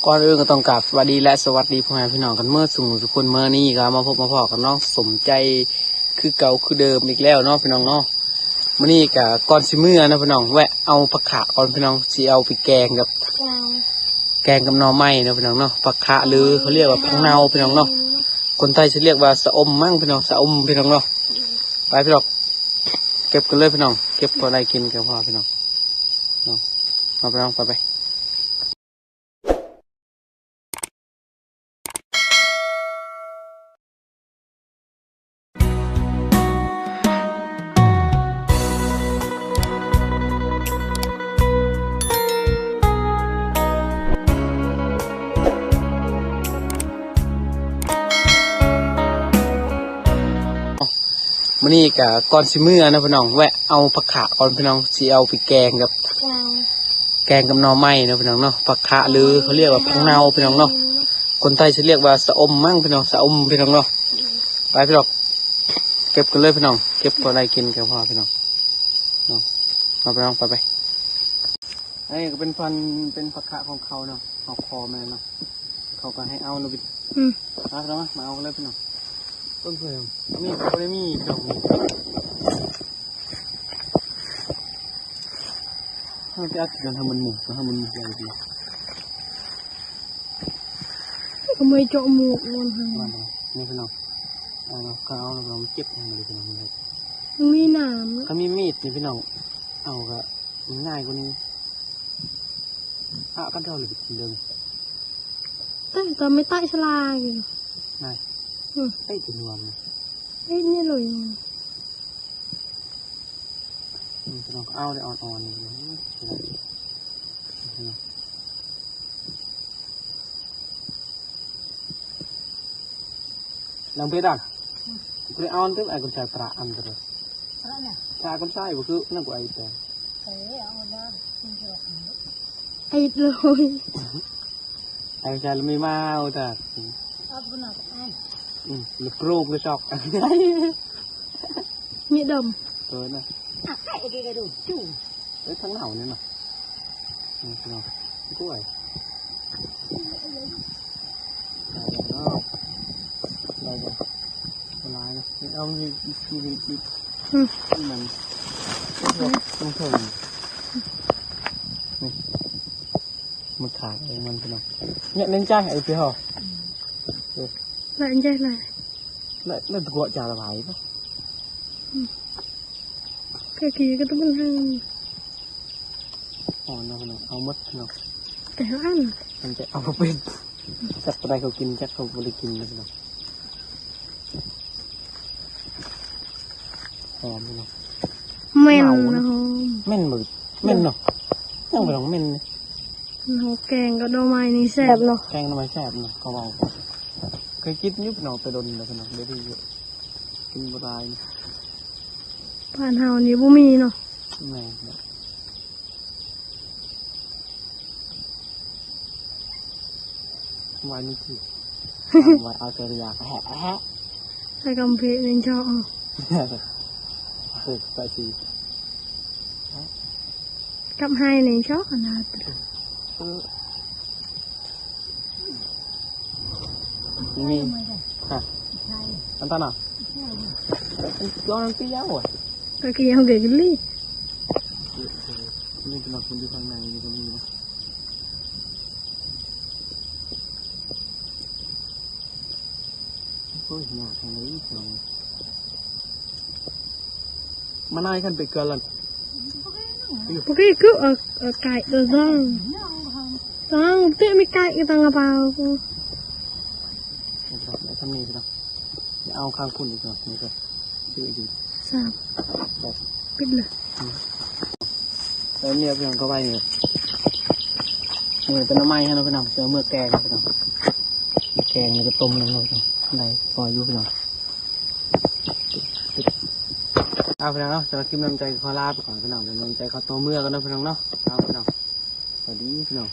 ກ່ອນອື່ນກໍຕ້ອງກາບສະບາຍດີ ແລະ ສະຫວັດດີພໍ່ແມ່ພີ່ນ້ອງກັນເໝິດສູ່ໝູ່ສູ່ຄົນ. ມື້ນີ້ກໍມາພົບມາພໍ້ກັບນ້ອງສົມໃຈຄືເກົ່າຄືເດີມອີກແລ້ວເນາະພີ່ນ້ອງເນາະ. ມື້ນີ້ກໍກ່ອນຊິເມືອເນາະພີ່ນ້ອງ ແວະເອົາຜັກຂະກ່ອນພີ່ນ້ອງ ຊິເອົາໄປແກງກັບ ແກງກັບໜໍ່ໄມ້ເນາະພີ່ນ້ອງເນາະ. ຜັກຂະ ຫຼື ເຂົາຮຽກວ່າຜັກເນົ່າພີ່ນ້ອງເນາະ, ຄົນໄທຊິຮຽກວ່າຊະອົມມັ້ງພີ່ນ້ອງ ຊະອົມພີ່ນ້ອງເນາະ. ໄປພີ່ນ້ອງ ເກັບກັນເລີຍພີ່ນ້ອງ ເກັບພໍໄດ້ກິນກໍພໍພີ່ນ້ອງເນາະ. ເອົາພີ່ນ້ອງ ໄປ ໄປ. ມື້ນີ້ກໍກ່ອນຊິເມືອເນາະພີ່ນ້ອງ ແວະເອົາຜັກຂະກ່ອນພີ່ນ້ອງ ຊິເອົາໄປແກງກັບ ແກງກັບໜໍ່ໄມ້ເນາະພີ່ນ້ອງເນາະ. ຜັກຂະ ຫຼື ເຂົາຮຽກວ່າຜັກເນົ່າພີ່ນ້ອງເນາະ, ຄົນໄທຊິຮຽກວ່າຊະອົມມັ້ງພີ່ນ້ອງ ຊະອົມພີ່ນ້ອງເນາະ. ໄປພີ່ນ້ອງ ເກັບກັນເລີຍພີ່ນ້ອງ ເກັບພໍໄດ້ກິນກໍພໍພີ່ນ້ອງເນາະ. ເອົາພີ່ນ້ອງ ໄປ ໄປ. ອັນນີ້ກໍເປັນພັນ ເປັນຜັກຂະຂອງເຂົາເນາະ ເຮົາຂໍມາເນາະ ເຂົາກໍໃຫ້ເອົາເນາະ. ອືມ ມາພີ່ນ້ອງ ມາເອົາກັນເລີຍພີ່ນ້ອງ. ຕົ້ນເພິ່ນມີ ບໍ່ໄດ້ມີດອກນີ້ ເຮົາຈະອັດກັນໃຫ້ມັນໝູກ ໃຫ້ມັນໃຫຍ່ດີ. ກໍບໍ່ເຈາະໝູກມັນໃຫ້ ນີ້ພີ່ນ້ອງ. ເອົາເນາະ ກໍເອົາແລ້ວກໍເກັບໃຫ້ມັນເລີຍພີ່ນ້ອງ. ມັນມີນ້ຳ ຄັນມີມີດນີ້ພີ່ນ້ອງ ເອົາກໍ ມັນງ່າຍກວ່ານີ້. ພະກັນເທົ່າເລີຍເດີ ແຕ່ກໍໄມ່ໄຕ້ສະລາຢູ່ນາຍ. ອືມ ໄຕ້ເປັນຫວນ ໄຕ້ນີ້ເລີຍ. ອືມ ພີ່ນ້ອງ ເອົາໄດ້ອ່ອນໆນີ້. ນາງເບດາ ອືມ ໄປເອົາອັນເຕີມ ໄອ້ຄົນຊາຍປະອັນເຕີມ ປະນະ ປະຄົນຊາຍບໍ່ຄືນັ້ນກວ່າໄອ້ແຕ່ ເອີ ເອົານະ ໄອ້ເລີຍ ໄອ້ຊາຍລະມີມາເອົາຕາ ອືມ ລະໂກຣກລະຊອກ ມີດຳ ເອີນະ ອະ ໄອ້ເກກະດູ ເອີຍ ທາງເຮົານີ້ເນາະ ນີ້ເນາະ ກ້ວຍ ໄດ້ແລ້ວເນາະ ໄດ້ແລ້ວ ຫຼາຍເນາະ. ນີ້ເອົາ ນີ້ ນີ້ ນີ້ ນີ້ ອືມ ມັນ ອືມ ມັນເຖິງ ນີ້ ມັນຂາດເອງມັນພີ່ນ້ອງ ເນຍ ເນັ້ນໃຈໄອ້ພີ່ເຮົາ ອືມ ເອີ ຫຼາຍໃຈຫຼາຍ ຫຼາຍ ຫຼາຍຕົວະຈາລະບາຍບໍ່ ອືມ ກະກີກະຕຸນຫັ້ນ ອ່ອນເນາະພີ່ນ້ອງ ເອົາໝົດເນາະ ແຕ່ເຮົາອັນ ມັນຈະເອົາບໍ່ເປັນ ຈັກຜູ້ໃດເຂົາກິນ ຈັກເຂົາບໍ່ໄດ້ກິນເນາະພີ່ນ້ອງ. ຫອມເນາະ ແມ່ນ ເນົ່າເນາະ ຫອມ ແມ່ນບໍ່ ແມ່ນເນາະ ຍັງບໍ່ລອງແມ່ນເນາະ. ແກງກັບໜໍ່ໄມ້ນີ້ແຊບເນາະ ແກງໜໍ່ໄມ້ແຊບເນາະ ເຂົາເວົ້າ ເຄີຍກິນຢູ່ພີ່ນ້ອງ ແຕ່ດົນແລ້ວພີ່ນ້ອງ ດຽວນີ້ກິນບໍ່ໄດ້ ບ້ານເຮົານີ້ບໍ່ມີເນາະ ແມ່ນເນາະ. ໄວ້ນີ້ຄື ໄວ້ເອົາໃຈລະຢາກະແຮະ ແຮະ ໃສ່ກຳເພະແມ່ນເຈາະ ເອີ ໃສ່ສີ ກັບໄຮ່ນີ້ເຈາະນະ ເອີ ມີ ຮະ ອັນຕະນະ ຈອນອັນຕິຍາວ ກະກິນເອົາເກກະລີ ນີ້ເປັນມັນຢູ່ຂ້າງໃນນີ້ກໍມີນະ. ໂອ້ຍ ຍາກແຮງເລີຍພີ່ນ້ອງ ມານາຍຄັນໄປເກືອລະ ບໍ່ຄື ຄື ເອີ ເອີ ໄກ່ ເອີ ຕ້ອງ ຕ້ອງເຕະມີໄກ່ ຕ້ອງເອົາເປົາ ໄດ້ສ່ຳນີ້ພີ່ນ້ອງ ເອົາຂ້າງພຸ້ນອີກເນາະ ນີ້ກໍ ສາມ ປິດເລີຍ ອືມ ແລ້ວເມຍພີ່ນ້ອງກໍໄວ້ນີ້ ນີ້ເປັນໜໍ່ໄມ້ເນາະພີ່ນ້ອງ ຊິເອົາເມືອແກງເນາະພີ່ນ້ອງ ແກງນີ້ກໍຕົ້ມນຳເນາະພີ່ນ້ອງ ໄດ້ພໍຢູ່ພີ່ນ້ອງ. ເອົາພີ່ນ້ອງເນາະ ສຳລັບຄລິບນີ້ນ້ຳໃຈຂໍລາໄປກ່ອນພີ່ນ້ອງ ແລ້ວນ້ຳໃຈຂໍຕົວເມືອກ່ອນເນາະພີ່ນ້ອງເນາະ ເອົາພີ່ນ້ອງ ສະບາຍດີພີ່ນ້ອງ.